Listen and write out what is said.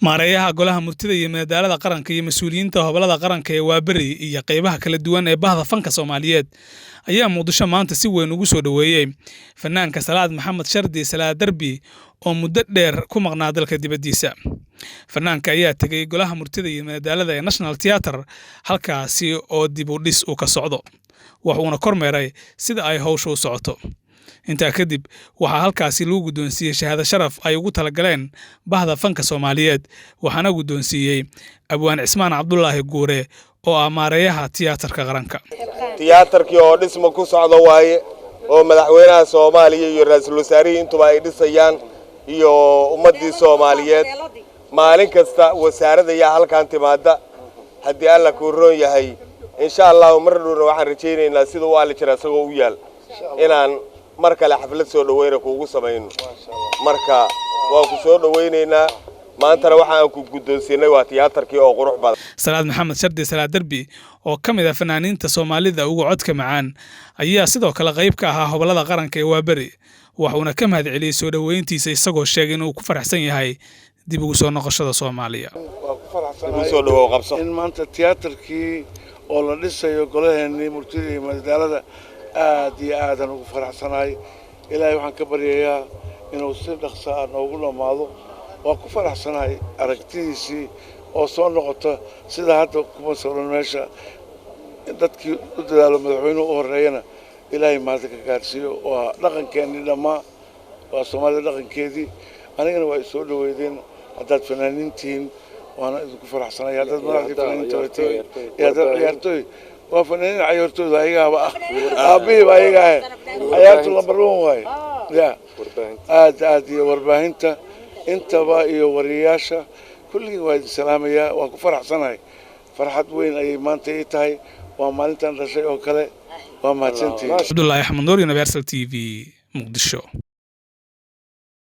Maareeyaha Golaha Murtida iyo Madadaalada Qaranka iyo mas-uuliyiinta Hobolada Qaranka ee Waaberi iyo qeybaha kala duwan ee bahda fanka Soomaaliyeed ayaa Muqdisho maanta si weyn ugu soo dhoweeyey fanaanka Salaad Maxamed Shardi, Salaad Derbi, oo muddo dheer ku maqnaa dalka dibaddiisa. Fanaanka ayaa tegey Golaha Murtida iyo Madadaalada ee National Theatre, halkaasi oo dib u dhis uu ka socdo, wuxuuna kormeeray sida ay howsha u socoto. Intaa kadib waxaa halkaasi lagu guddoonsiiyey shahaado sharaf ay ugu talagaleen bahda fanka Soomaaliyeed, waxaana guddoonsiiyey Abwaan Cismaan Cabdulaahi Guure oo ah maareeyaha Tiyaatarka Qaranka. Tiyaatarkii oo dhisma ku socdo waaye, oo madaxweynaha Soomaaliya iyo ra-iisul wasaarihii intuba ay dhisayaan iyo ummaddii Soomaaliyeed. Maalin kasta wasaaradda ayaa halkan timaada. Haddii Alla kuu roon yahay, insha Allahu mar dhowna waxaan rajaynaynaa sida u alli jira isagoo u yaal inaan mar kale xaflad soo dhaweyna kuugu samayno. Marka waan ku soo dhawaynaynaa. Maantana waxa aan ku guddoonsiinay waa tiyaatarkii oo qurux badan. Salaad Maxamed Shardi, Salaad Derbi, oo ka mid ah fanaaniinta Soomaalida ugu codka macaan, ayaa sidoo kale qayb ka ahaa Hobolada Qaranka ee Waaberi, waxuuna ka mahad celiyey soo dhoweyntiisa, isagoo sheegay inuu ku faraxsan yahay dib ugu soo noqoshada Soomaaliya. Waa ku faraxsanahay soo dhawow, qabso. In maanta tiyaatarkii oo la dhisayo, golaheenii murtida iyo madadaalada, aad iyo aadaan ugu faraxsanahay. Ilaahay waxaan ka baryayaa inuu si dhaqsa ah noogu dhammaado. Waan ku faraxsanahay aragtidiisii oo soo noqota sida hadda kuma sawran meesha. Dadkii u dadaalo, madaxweynuhu u horreeyana, Ilaahay mahadda ka gaarsiiyo. Waa dhaqankeennii dhammaa, waa Soomaalida dhaqankeedii. Anigana waa isoo dhaweydeen haddaad fanaaniintihiin, waana idinku faraxsanay. Haddaad madaxdii fanaaniinta tihiin iyo haddaad ciyaartooy, waa fanaaniin cayaartooyda ayagaaba ah, aabbihiiba ayaga ah. Cayaartu number one waaye ya. Aad aad iyo warbaahinta intaba iyo wariyayaasha kulligii waa idin salaamayaa. Waan ku faraxsanahay, farxad weyn ayay maanta ii tahay, waa maalintan dhashay oo kale. Waa mahadsantihiin. Cabdullaahi Axmed Nuur, Universal TV, Muqdisho.